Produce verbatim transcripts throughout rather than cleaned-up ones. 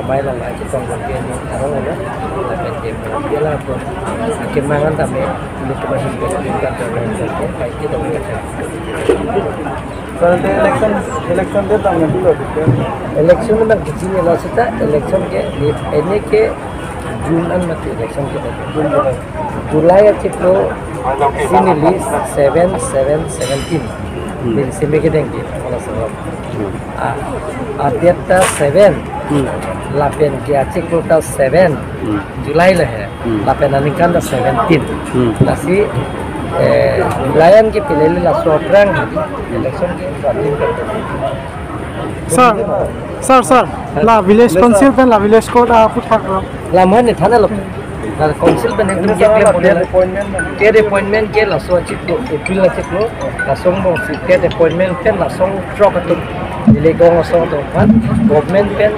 amei along la chetong ke ni arong lo, lapen ke mo dia la ko kemangan tame, ini cuma himpit himpit dan lain sebagainya, kaike tame. So, nanti election, election dia tanggal dua gitu. Election memang kecil ya, maksudnya election ke di ini ke June an mati election ke. June berapa? July achiklo sini list seven seven seventeen. Hmm. Di sini ke dengki, kalau sebab. Hmm. Ah, update ta seven. Hmm. Lapen ke achiklo ta seven. Hmm. July le he. Hmm. Lapen aningkan ta seventeen. Hmm. Lasi, eh, July an ke pilih laso aphrang election ke. Sir, sir, sir, la village council pen la village court aputhak lo. Lamhan ne thana lo. La council pen ekdom ke klem model. TET appointment ke laso achiklo, April achiklo, laso mo si TET appointment pen laso throk atum. Ili gong asong atum aphan, government pen,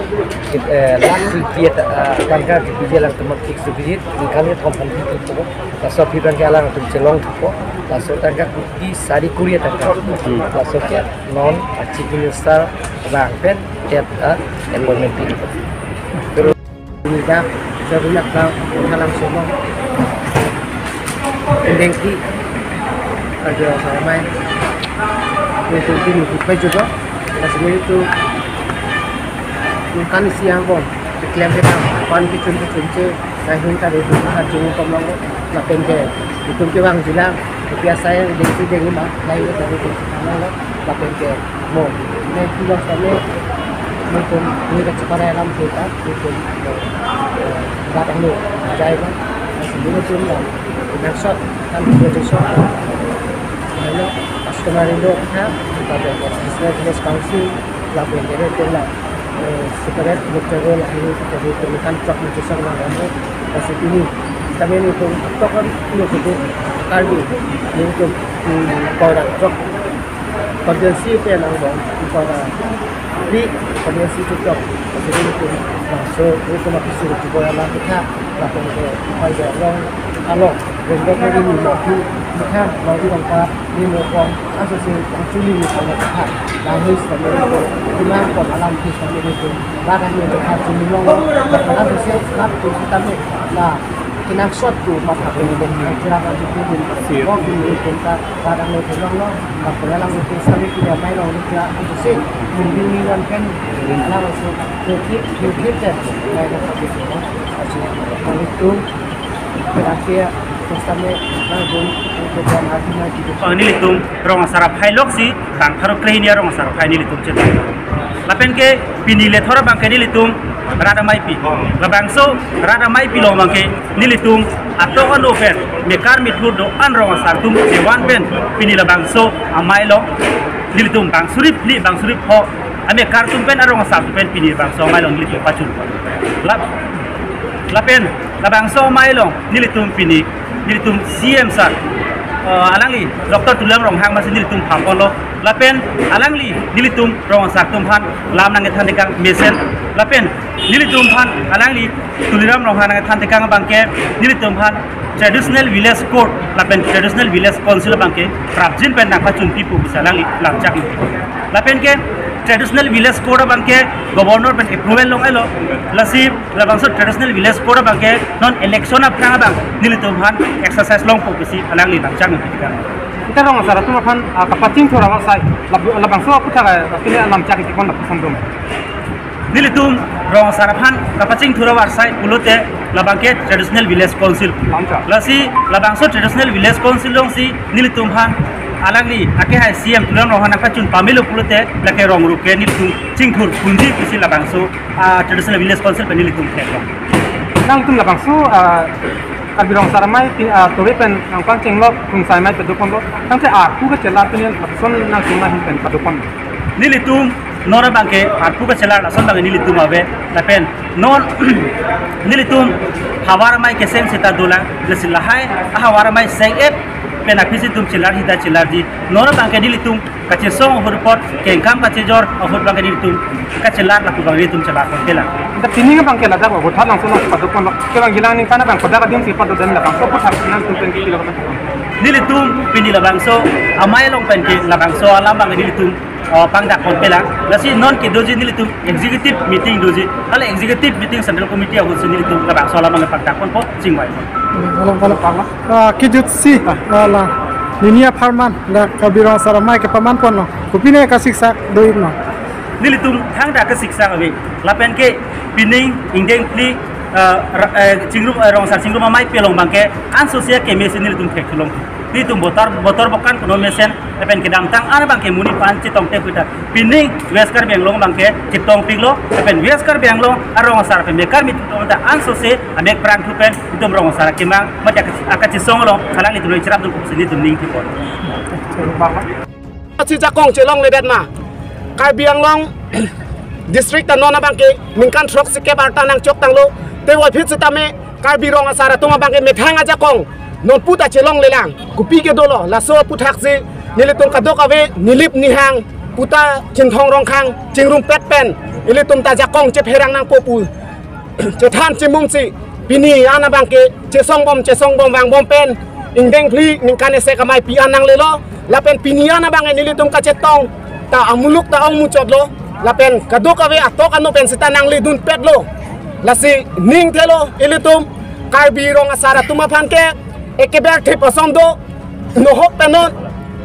eh, lakh fifty, eh, tangka kepiji alangtum fix deposit, ningkan kethom aphan pi thupo. Laso aphi abang ke alangtum chelong thupo. Laso tangka kuti sari kuri tangka. Hmm. Laso ke non, ah, Chief Minister abang pen TET, ah, appointment pi. Ini dak, jaru nak lang, halang semua. Dengki, kerja sama. Ini tuh ini bukan juga. Rasanya itu bukan siang kong. Diklaim kita, pan kicun kicun ce, lahin tadi itu hajung pemang, lapen ke, itu ke bang jilang, biasa yang dengki dengki mah, lain itu itu pemang, lapen ke, mo, ini pulang sana, mungkin ini ke cepat dalam kita, mungkin, eh, datang lu, jai kan, sebelum itu lah, maksud, kan, itu shot, lalu, customer itu, ya, kita ada business, business council, lapen ke, itu lah, eh, separate betul lah ini kita di pernikahan truk menjusur lah kamu masih ini kami ini pun truk kan ini itu Karbi ini itu, hmm, kalau ada truk konvensi itu yang nang dong kalau ada di konvensi itu truk masih ini itu langsung itu masih suruh juga lah kita lakukan ke apa ya long along rembek ini mau di kita mau di bangka ini mau kong asal si yang culi ini sama kita lalu sampai itu gimana kok alam kita ini itu barang itu harus minum asal si nak tu kita ni lah kena shot tu mata ini dengan kira kan itu pun mau di itu kita barang itu long long, nah kalau itu sampai kita main long kita asal si ini kan alam itu kita kita main long itu. Asal itu berarti ya Kostame, ah, bon, eh, kedan hati na gitu. Oh, nelitum rong asar aphai loksi bang pharo krehini arong asar aphai nelitum chetong. Lapen ke pini lethor abang ke nelitum rat amaipi. Labangso rat amaipi along abang ke nelitum atok ano pen mekar mithur do-an rong asar atum chevan pen pini labangso amei along nelitum bang suri phli bang suri pho amekar atum pen arong asar atum pen pini labangso amei along nelitum pachun. Lap, lapen labangso amei along nelitum pini, nelitum C M sir, eh, alangli Doctor Tuliram Ronghang masi nelitum phapon lo. Lapen alangli nelitum rong asar atum aphan lam nangkethan tekang mesen. Lapen nelitum aphan alangli Tuliram Ronghang nangkethan tekang abang ke nelitum aphan traditional village court lapen traditional village council abang ke prapjin pen nangpachun pipo pusi alangli lamchak. Lapen ke traditional village court abang ke governor pen approval long-elo. Lasi labangso traditional village court abang ke non election aphrang abang nelitum aphan exercise longpo pusi alangli lamchak nangpikir. Ita rong asar atum aphan, ah, kapachingthur asai, lab-, labangso aputhak, ah, pini lamchak iti kon lapuson dum. Nelitum rong asar aphan kapachingthur asai pulote labang ke traditional village council. Lamchak. Lasi labangso traditional village council alongsi nelitum aphan alangli akehai C M Tuliram Ronghang nangpachun pamelo pulote lake rong rup ke nelitum chingthur punji pusi labangso ah, traditional village council pen nelitum theklong. Nangtum labangso, ah, Karbi Rong Asar Amei ti, ah, tore pen nangpangchenglo, kungsai amei padopon lo. Tangte arpu kachelar pini lapuson nangtum ahin pen padopon. Nelitum non abang ke arpu kachelar lason abang nelitum ave lapen non nelitum havar amei keseng seta dolang, lasi lahai ahavar amei seng-et pen aphi si itum chelar hita chelarji. Non abang ke nelitum kachesong ahut apot, kengkam kachejor ahut abang ke nelitum kachelar, lapu abang nelitum chelar pon kelang. Anta pini abang ke ladak lo, hothat langso nang padopon lo. Kevang jilang ningkan abang kodak adim si padopon labangso aputhak nangtum pen kilo. Nelitum pini labangso amei along pen ke labangso alam abang nelitum, oh, pangdak pon kelang. Lasi non kedoji nelitum executive meeting doji. Hala executive meeting Central Committee ahut si nelitum labangso alam abang pangdak ponpo, chingvai. Along along pangla. Ah, kejut si, ah, la, nini apharman, la Karbi Rong Asar Amei kepaman ponlo. Kopine kasiksak do-iklo? Nelitum thangta kasiksak ave. Lapen ke pining ingdeng phli, ah, ra-, eh, chingrum, eh, rong asar chingrum ameipi along abang ke anso sia keme si nelitum thek thulong. Nelitum botar, botar bokan kono mesen, lapen kedamtang an abang ke monit aphan chetong te puta. Pining West Karbi Anglong abang ke chetong piklo, lapen West Karbi Anglong arong asar pen mekar mithur ta anso si amek prang thu pen itum rong asar akemang, mate aka-, akachesong along, kalang itum lo icherap dun pusi nelitum ning thipon. Achi jakong chelongledet ma. Karbi Anglong district ta non abang ke ningkan throksi kep arta nangchok tanglo. Te voiphit sitame Karbi Rong Asar atum abang ke methang ajakong non puta chelonglelang. Kopi ke dolo, laso aputhak si nelitum kadokave nilip nihang puta Chinthong Rongkhang chingrumpet pen ilitum ta jakong chepherang nangpo pu chethan chimum si pini an abang ke chesong bom chesong bom vangbom pen ingdeng phli ningkan isi ameipi an nanglelo, lapen pini an abang ke nelitum kachetong ta amuluk ta ong muchotlo, lapen kadokave atok ano pen seta nangledunpetlo. Lasi ning thelo ilitum Karbi Rong Asar atum aphan ke ekeber thip ason do, nohok pen non,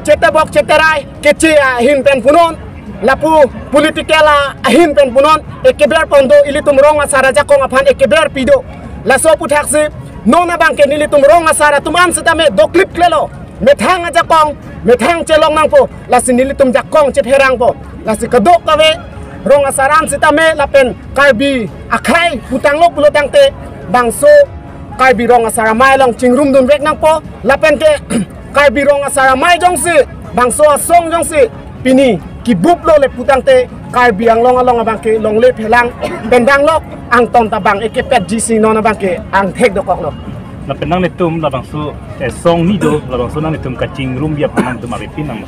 chetebok cheterai, keche ahin pen punon, lapu political ahin pen punon, ekeber pon do ilitum rong asar ajakong aphan ekeber pi do. Laso aputhak si non abang ke nelitum rong asar atum an sitame doklip klelo. Methang ajakong, methang chelong nangpo, lasi nelitum jakong chepherangpo. Lasi kadokave rong asar an sitame lapen Karbi akhei putanglo pulo tangte bangso Karbi Rong Asar Amei along chingrumdunvek nangpo, lapen ke Karbi Rong Asar Amei jongsi, bangso asong jongsi pini kibuplo le putangte Karbi Anglong along abang ke longle phelang pendanglok angton ta bang ekepetji si non abang ke angthek dokoklo. Lapen nanglitum labangso, eh, song ni do, labangso nanglitum kachingrum biap nangtum aripin nang.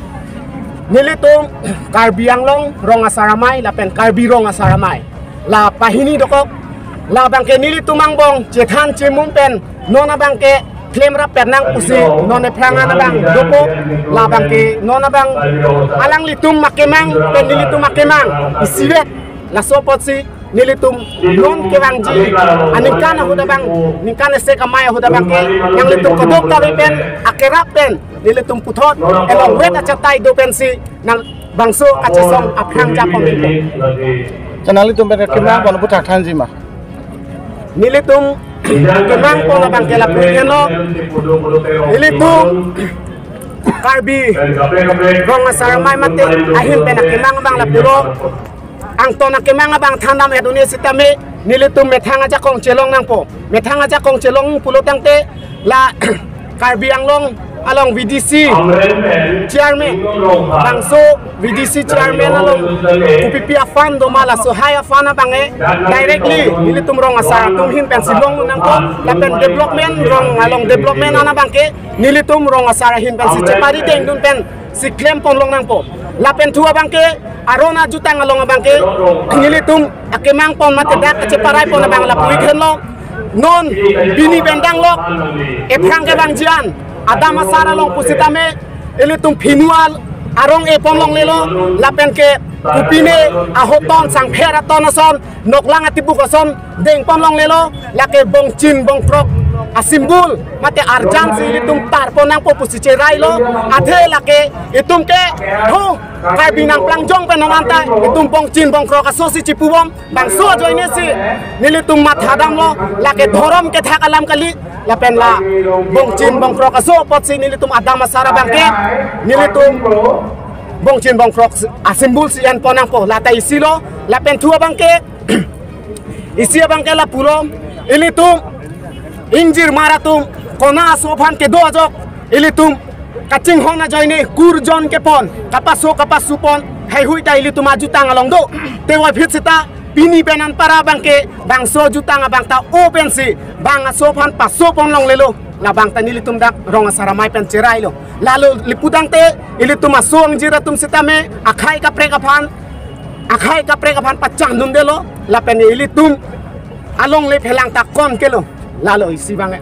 Nelitum Karbi Anglong Rong Asar Amei lapen Karbi Rong Asar Amei la pahini dokok, labang ke nelitum angbong chethan chimum pen non abang ke klemrap pernang pusi non ephrang an abang dopo, labang ke non abang alanglitum akemang pen nelitum akemang isivet. Laso apotsi nelitum non kevangji aningkan ahut abang, ningkan isi amei ahut abang ke nanglitum kadokave pen akerap pen nelitum puthot elongvet achatai do pensi nang bangso kachesong aphrang japon. Nanglitum pen kemang pon aputhak thanji ma? Nelitum kemang pon abang ke lapu henlo. Ilitum Karbi Rong Asar Amei mate ahin pen akemang abang lapulo. Angton akemang abang thandam et un-e sitame nelitum methang ajakong chelong nangpo. Methang ajakong chelong pulo tangte la Karbi Anglong along V D C chairman, bangso V D C chairman along kopipi a-fund do ma, laso hai a-fund abang ke directly nelitum Rong Asar atum ahin pensi long nangpo. Lapen development, rong along development an abang ke nelitum Rong Asar ahin pensi chepari dengdun pensi klem pon long nangpo. Lapen thu abang ke aron ajutang along abang ke nelitum akemang pon mate dak kacheparai pon abang lapu ik henlo. Non pini pen danglok ephrang kevangji an, adam asar along pusitame ilitum phinua arong e pon longlelo. Lapen ke kopine ahoton, sangpher aton ason, noklang atibuk ason deng pon longlelo. Lake bongchin bongkrok a-symbol mate arjan si ilitum tar pon nangpo pusi cherailo. Athe lake itum ke ho Karbi nangplangjong pen non anta itum bongchin bongkrok aso si chipubom. Bangso ajoine si nelitum mathadamlo, lake dhorom kethak alam kali. Lapen la bongchin bongkrok aso apotsi nelitum adam asar abang ke nelitum bongchin bongkrok a-symbol si en pon nangpo, lata isilo. Lapen thu abang ke isi abang ke lapulo, ilitum ingjirmar atum kona aso aphan kedo ajok ilitum kachinghon ajoine kurjon kepon, kapaso kapasu pon, heihui ta ilitum ajutang along do. Tevoiphit seta pini pen anpara abang ke bangso jutang abang ta o pensi bang aso aphan paso pon longlelo. Labang ta nelitum dak Rong Asar Amei pen cherailo. Lalo lapu tangte ilitum aso angjir atum sitame akhei kaprek aphan, akhei kaprek aphan pachangnundelo. Lapen ilitum alongle phelang ta kon kelo. Lalo isi abang ke.